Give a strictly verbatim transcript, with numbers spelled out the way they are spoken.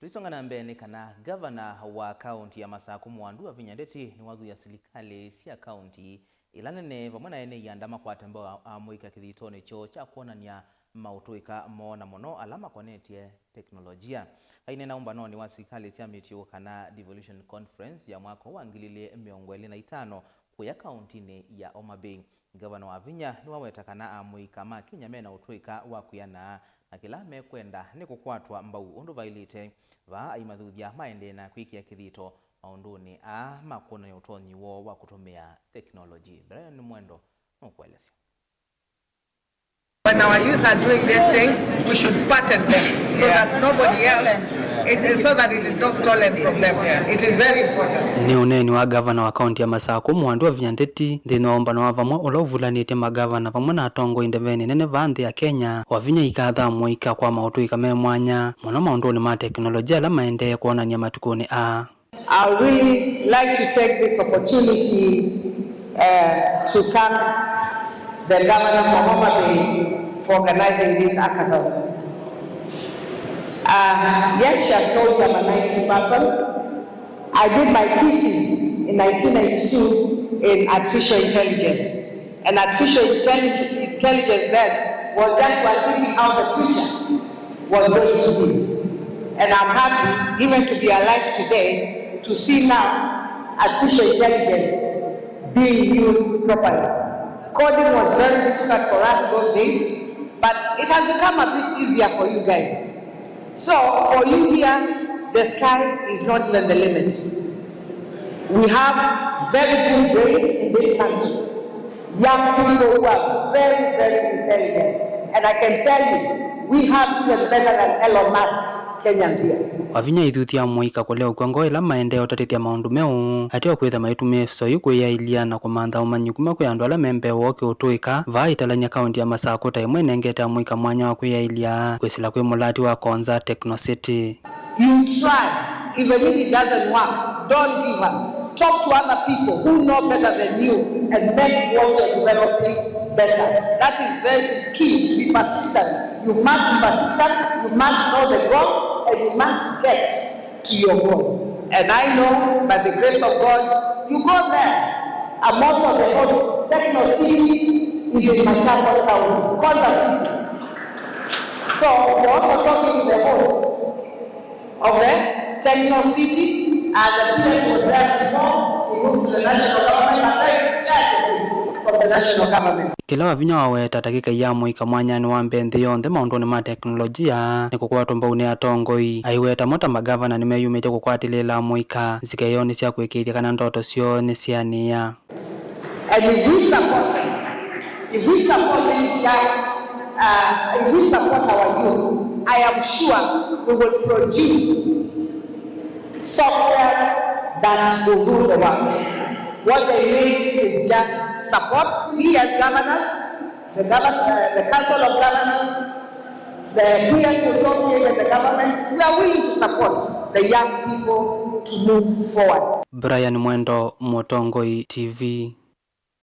Tũisonga na mbee nĩ kana ngavana wa kaũnti ya Masakũ Mwandu Wavinya Ndeti nĩwathuthya silikalĩ sya kaũnti ila nene vamwe na ene ianda makwate mbau amũika kĩthitonĩ kyoo kya kwonany'a maũtũĩka moo na mũno ala makonetye teknolojia. Aineena ũmbanonĩ wa silikalĩ sya mĩtiũ kana devolution conference ya mwaka wa ngili ilĩ mĩongo ĩlĩ na itano kũya kaũntinĩ ya Homa Bay, Ngavana Wavinya nĩwaweta kana amũika ma Kenya mena ũtũĩka wa kwĩana na kĩla mekwenda nĩ kũkwatwa mbau ũndũ vaĩlĩte. Vaa aimathuthya maendee na kwĩkĩa kĩthito maũndũnĩ aa ma kwonany'a ũtonyi woo wa kũtũmĩa teknoloji. Brian Mwendo nũkũelesya. When our youth are doing these things, we should patent them so that nobody else, it, it- so that it is not stolen from them. It is very important. Nĩ ũneeni wa ngavana wa kaũnti ya Masakũ, Mwandu Wavinya Ndeti, nthĩnĩ wa ũmbano wa vamwe ũla ũvulanĩtye magavana vamwe na atongoi ndeveni nene vaa nthĩ ya Kenya. Wavinya ikatha amũika kwa maũtũĩka me mwanya mũno maũndũnĩ ma teknolojia ala maendee kwonany'a matukũnĩ aa. I would really like to take this opportunity uh, to thank the governor for Homa Bay for organizing this hackathon. Uh, yes, she has told me I'm an I T person. I did my thesis in nineteen ninety-two in artificial intelligence. And artificial intellig- intelligence then was just one thinking how the future was going to be. And I'm happy even to be alive today to see now artificial intelligence being used properly. Coding was very difficult for us those days, but it has become a bit easier for you guys. So for you here, the sky is not even the limit. We have very good brains in this country. Young people who are very, very intelligent. And I can tell you, we have even better than Elon Musk Kenyans here. Wavinya ithuthya amũika kũleũkw'a ngoo ĩla maendee ũtatĩthya maũndũ meũ, ateo kwĩtha maitũmĩa ĩvuso yĩu kwĩyaĩlya na kũmantha ũmanyi kuma kwĩ andũ ala me mbee woo kĩũtũĩka. Vaa italany'a kaũnti ya Masakũ ta ĩmwe ĩnengete amũika mwanya wa kwĩyaĩlya kwĩsĩla kwĩ mũlati wa Konza Techno City. You try, even if it doesn't work, don't give up. Talk to other people who know better than you and make what you're developing better. That is very is key to be persistent. You must be persistent, you must know the goal, and you must get to your goal. And I know by the grace of God, you go there. And most of the host, Techno City is in Machakos County, Konza City. So we're also talking to the host of the Techno City, and the P S was there before he moved to the national government, and I check it from the national government. Kĩla Wavinya waweta ta kĩkai ya mũika mwanyanĩ wa mbee nthĩ yonthe maũndũnĩ ma teknolojia nĩ kũkwatwa mbau nĩ atongoi. Aiweta mo ta magavana nĩmeyumĩtye kũkwatĩlĩĩla amũika nzika yoo nĩ sya kũĩkĩĩthya kana ndoto syoo nĩsyanĩa. And if we support them, if we support these young, uh, if we support our youth, I am sure we will produce softwares that will rule the world. What they need is just support. We as governors, the govern, uh, the Council of Governors, the P S Utopia and the government, we are willing to support the young people to move forward. Brian Mwendo, Mũtongoi T V.